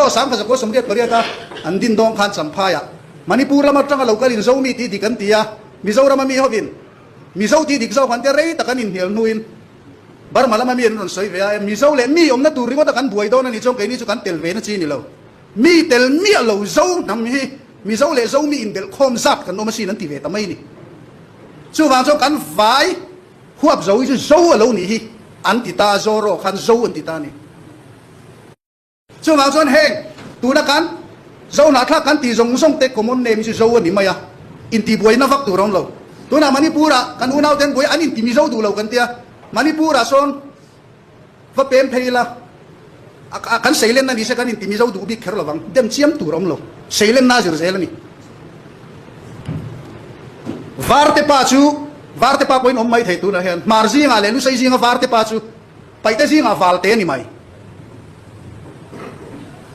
Aw 1988 a an din dawn khan Champhaiah Manipur lam atanga lo kalin Zomi tih dik an ti a, Mizorama mi hovin Mizo tih dik zawk an tia rei tak an inhnial hnuin Burma lama mi an rawn sawi ve a, Mizo leh mi awmna tur ringawta kan buai dawn a nih chuan keini chu kan tel ve na chi ni lo. Mi tel miah lo Zo hnam hi Mizo leh Zomi inbelh khawm zat kan awm asin an ti ve ta mai ni. Chuvang chuan kan vai huap zo hi chu Zo a lo nih hi an ti ta a, Zoro khan Zo an ti ta a ni. Chuvang chuan heng tuna kan Zo hnahthlak kan tih zawng zawng te common name hi chu Zo a ni mai a, intihbuaina vak tur a awm lo. Tunah Manipur-ah kan unaute an buai a, an inti Mizo duh lo kan tia, Manipur-ah sawn va pem phei ila kan seilenna ni se kan inti Mizo duh bik kher lovang, dem chiam tur a awm lo, seilenna a zir zel a ni. Varte pa chu Varte pa pawhin awm mai thei tunah hian Hmar zingah leh Lusei zinga Varte pa chu Paihte zingah Valte a ni mai.